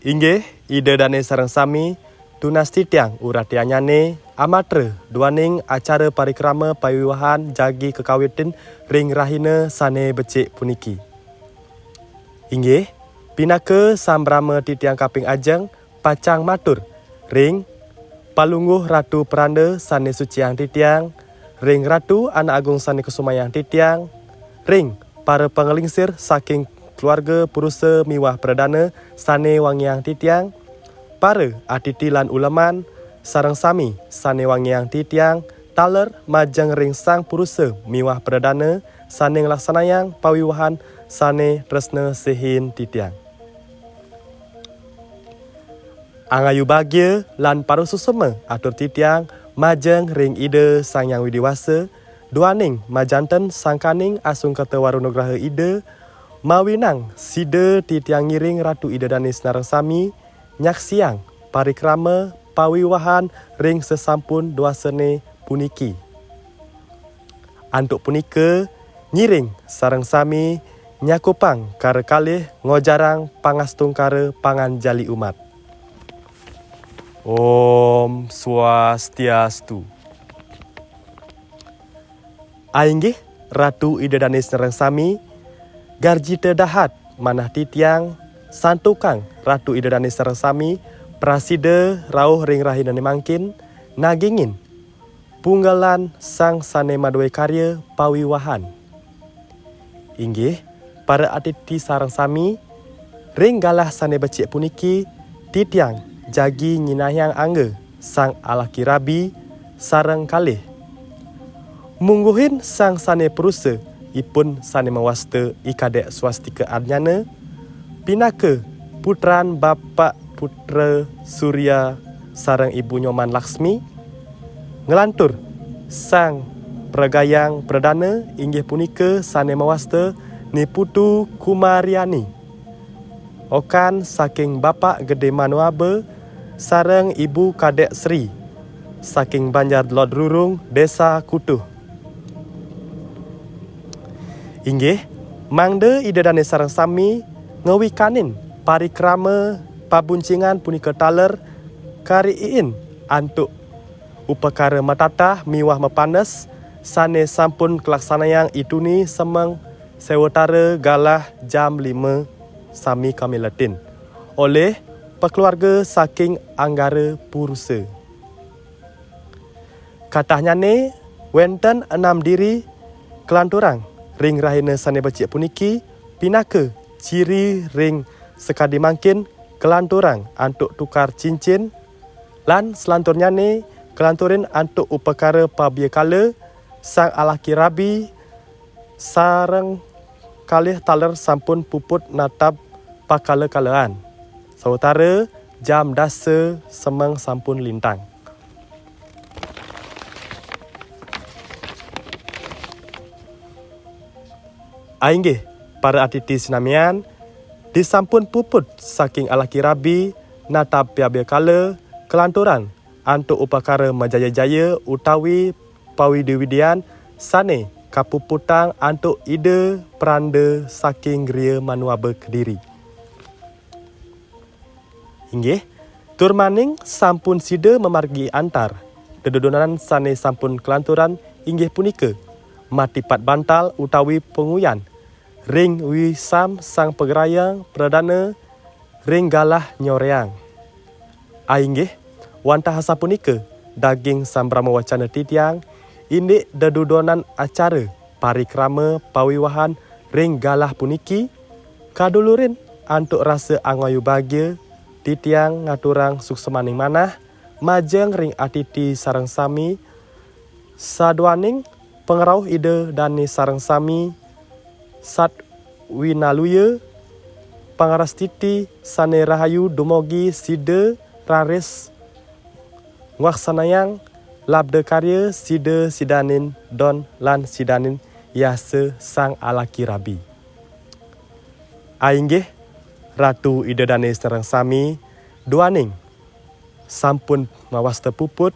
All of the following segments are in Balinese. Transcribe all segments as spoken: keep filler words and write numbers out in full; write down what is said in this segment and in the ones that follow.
Inggih, Ida Dane sareng sami, tunas titiang uratiannyane amatra duaning acara parikrama pawiwahan jagi kakawitin ring rahina sane becik puniki. Inggih, pinaka sambrama titiang kaping ajeng pacang matur ring Palungguh Ratu Peranda sane suciang titiang, ring Ratu Anak Agung sane kusumayang titiang, ring para panglingsir saking keluarga purusa miwah pradana sane wangiang titiang, para atiti lan uleman, sareng sami sane wangiang titiang, taler majeng ring sang purusa miwah pradana sane nglaksanayang pawiwahan sane tresna sihin titiang. Angayu bagia lan parususema atur titiang majeng ring Ida Sang Hyang Widi Wasa, duaning majanten sangkaning asungkata warunugraha Ida, mawinang sida titiang ngiring Ratu Ida Dane sareng sami nyaksiang parikrama pawiwahan ring sesampun dwasane puniki. Antuk punika, ngiring sareng sami nyakupang kara kalih ngojarang pangastungkara panganjali umat. Om Swastiastu. Ainggih, Ratu Ida Dane sareng sami, garjita dahat manah titiang, santukang Ratu Ida Dane sareng sami, prasida rauh ring rahinane mangkin, nagingin punggelan sang sane madue karya pawiwahan. Inggih, para atiti sareng sami, ring galah sane becik puniki, titiang jagi nyinahang angga sang alaki rabi sareng kalih. Mungguhin sang sane prusa, ipun sane mawasta I Kadek Swastika Adnyana, pinaka putran Bapak Putra Surya sareng Ibu Nyoman Laksmi, nglantur sang pragayang pradana inggih punika sane mawasta Ni Putu Kumariani. Okan saking Bapak Gede Manuaba sareng Ibu Kadek Sri saking Banjar Lod Rurung, Desa Kutuh. Inggih, mangda Ida Dane sareng sami ngawikanin parikrama pabuncingan punika taler kariin antuk upakara matatah miwah mapanes sane sampun kalaksanayang ituni semeng sawatara galah jam lima sami kamiletin olih pakeluarga saking Anggara Purusa. Katahnyane wenten enam diri kalanturang ring rahina sane becik puniki pinaka ciri ring sakadi mangkin kalanturang antuk tukar cincin, lan salanturnyane kalanturin antuk upakara pabiakala sang alaki rabi sareng kalih taler sampun puput natab pakala-kalaan. Sawatara jam dasa semeng sampun lintang. Ainggih, para atiti sinamian, disampun puput saking alaki rabi natab piabiakala kalanturan antuk upakara majaya-jaya utawi pawidi-widian sane kapuputang antuk Ida Pranda saking Griya Manuaba Kediri. Inggih, tur maning sampun sida mamargi antar. Dedudonan sane sampun kalanturan inggih punika, matipat bantal utawi panguyan, ring wisam sang pagrayang pradana, ring galah nyoreang. Ainggih, wantah asapunika, daging sambrama wacana titiang, indik dedudonan acara parikrama pawiwahan ring galah puniki, kadulurin antuk rasa angayu bagia, titiang ngaturang suksmaning manah, majeng ring atiti sareng sami, saduaning pangrauh Ida Dane sareng sami, sat winaluya, pangrastiti sane rahayu dumogi sida raris ngwaksanayang labda karya sida sidanin don lan sidanin yasa sang alaki rabi. Ainggih, Ratu Ida Dane sareng sami, duaning sampun mawasta puput,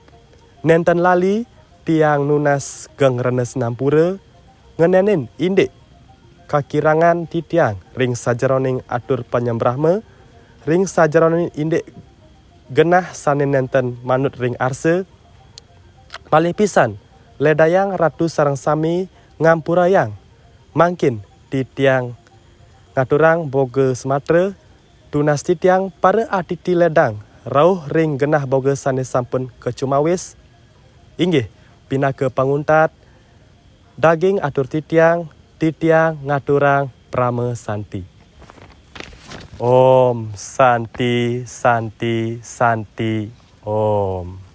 nenten lali tiang nunas geng rena sinampura, ngenenin indik kakirangan titiang ring sajeroning atur panyembrahma, ring sajeroning indik genah sane nenten manut ring arsa. Malih pisan, ledayang Ratu sareng sami ngampurayang. Mangkin titiang ngaturang boga samatra, tunas titiang para atiti ledang rauh ring genah boga sane sampun kacumawis. Inggih, pinaka panguntat, daging atur titiang, titiang ngaturang parama santi. Om Santi, Santi, Santi, Om.